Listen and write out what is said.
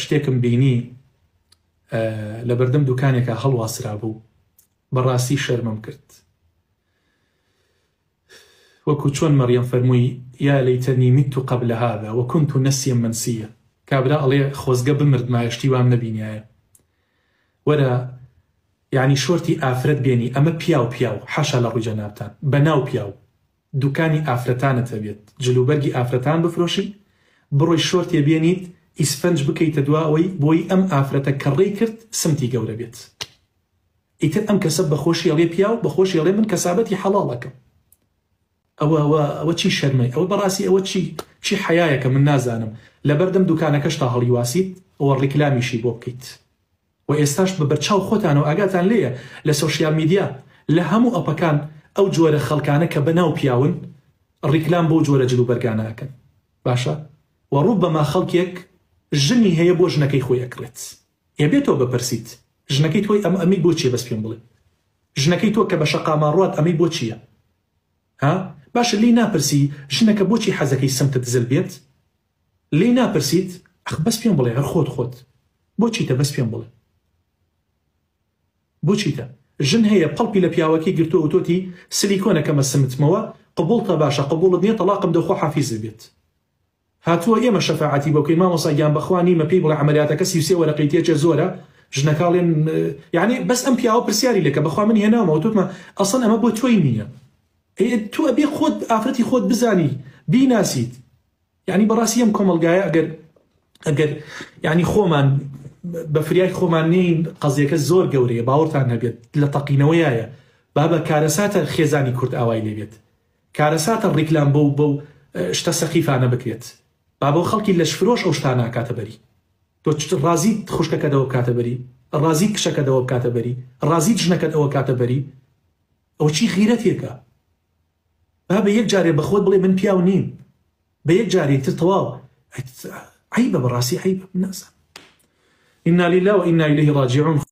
شتێکم بینی لەبەردەم دوکانێکا هەڵواسرابوو بەڕاستی شەرمم کرد وەکو چۆن مەریەم فەرمووی یا لەیتەنی مت قبل هذا وكنت نسیا منسیا کابرا ئەڵێ خۆزگە بمردمایە شتی وام نەبینیایە وەرە یعنی شۆرتی ئافرەت بێنی ئەمە پیاو پیاو حاشا لە ڕووی جەنابتان بەناو پیاو دوکانی ئافرەتانت هەبێت جلوبەرگی ئافرەتان بفرۆشی بڕۆی شۆرتێ بێنیت ئیسفەنج بکەیتە دوا ئەوەی بۆی ئەم ئافرەتە کە ڕێی کرد سمتی گەورە بێت ئیتر ئەم کەسە بەخۆشی ئەڵێ پیاو بەخۆشی ئەڵێ من کەسابەتی حەڵاڵ ئەکەم ئەوە ئەوە ئەوە چی شەرمەی ئەوە بەڕاستی ئەوە چی چی حەیایەکە من نازانم لەبەردەم دوکانەکەشتا هەڵیواسیت ئەوە ڕیکلامیشی بۆ بکەیت و ئێستاش بە بەرچاو خۆتانەوە ئاگاتان لێیە لە social media لە هەموو ئەپەکان ئەو جۆرە خەڵکانە کە بەناو پیاون ڕیکلام بەو جۆرە جل و بەرگانە ئەکەن باشە و ڕوبەما خەڵکێک ژنی هەیە بۆ ژنەکەی خۆی ئەکڕێت ئێ بێ تۆ بپرسیت ژنەکەی تۆی ئەم ئەمەی بۆ چیە بەس پێم بڵێ ژنەکەی تۆ کە بە شەقاما ڕوات ئەمەی بۆ چیە ها باشە لێی ناپرسی ژنەکە بۆچی حەزەکەی سمتت زل بێت لێی ناپرسیت؟ ئەخ بەس پێم بڵێ هەر خۆت خۆت بۆ چیتە بەس پێم بڵێ بۆ چیتە؟ ژن هەیە پەڵپی لە پیاوەکەی گرتووە وتۆتی سلیکۆنە کەمە سمتمەوە قبوڵتە باشە قبوڵت نیە تەڵاقم دە خوا حافیزت بێت هاتووە ئێمە شەفاعەتی بۆ بکەین مامۆستا گیان بەخوا نیمە پێی بڵێ عەمەلیاتەکە 33 وەرەقەی تێچێ زۆرە ژنەکە ئەڵێن یعنی بەس ئەم پیاوە پرسیاری لێکە بەخوا من هێناومەوە توتمە ئەسڵەن ئەمە بۆ تۆی نییە تۆ ئەبێ خۆت ئافرەتی خۆت بزانی بیناسیت یانی بەڕاستی ئەم کۆمەڵگایە ئەگەر ئەگەر یانی خۆمان بە فریای خۆمان نین قەزیەکە زۆر گەورەیە باوەڕتان هەبێت لە تەقینەوەیە بابە کارەساتە خێزانی کورد ئاوای لێبێت کارەساتە ڕیکلام بەو بەو شتە سەخیفانە بکرێت بابە خەڵکی لەشفرۆش ئەو شتانە ئەکاتە بەری تۆ ڕازیت خوشکەکەت ئەوە بکاتە بەری ڕازیت کچەکەت ئەوە بکاتە بەری ڕازیت ژنەکەت ئەوە کاتە بەری ئەوە چی غیرەتێکە با بە یەک جارێ بە خۆت بڵێ من پیاو نیم بە یەک جارێ تر تەواو عەیبە بەڕاستی عەیبە من نازانم انا لله و انا الیه راجعون.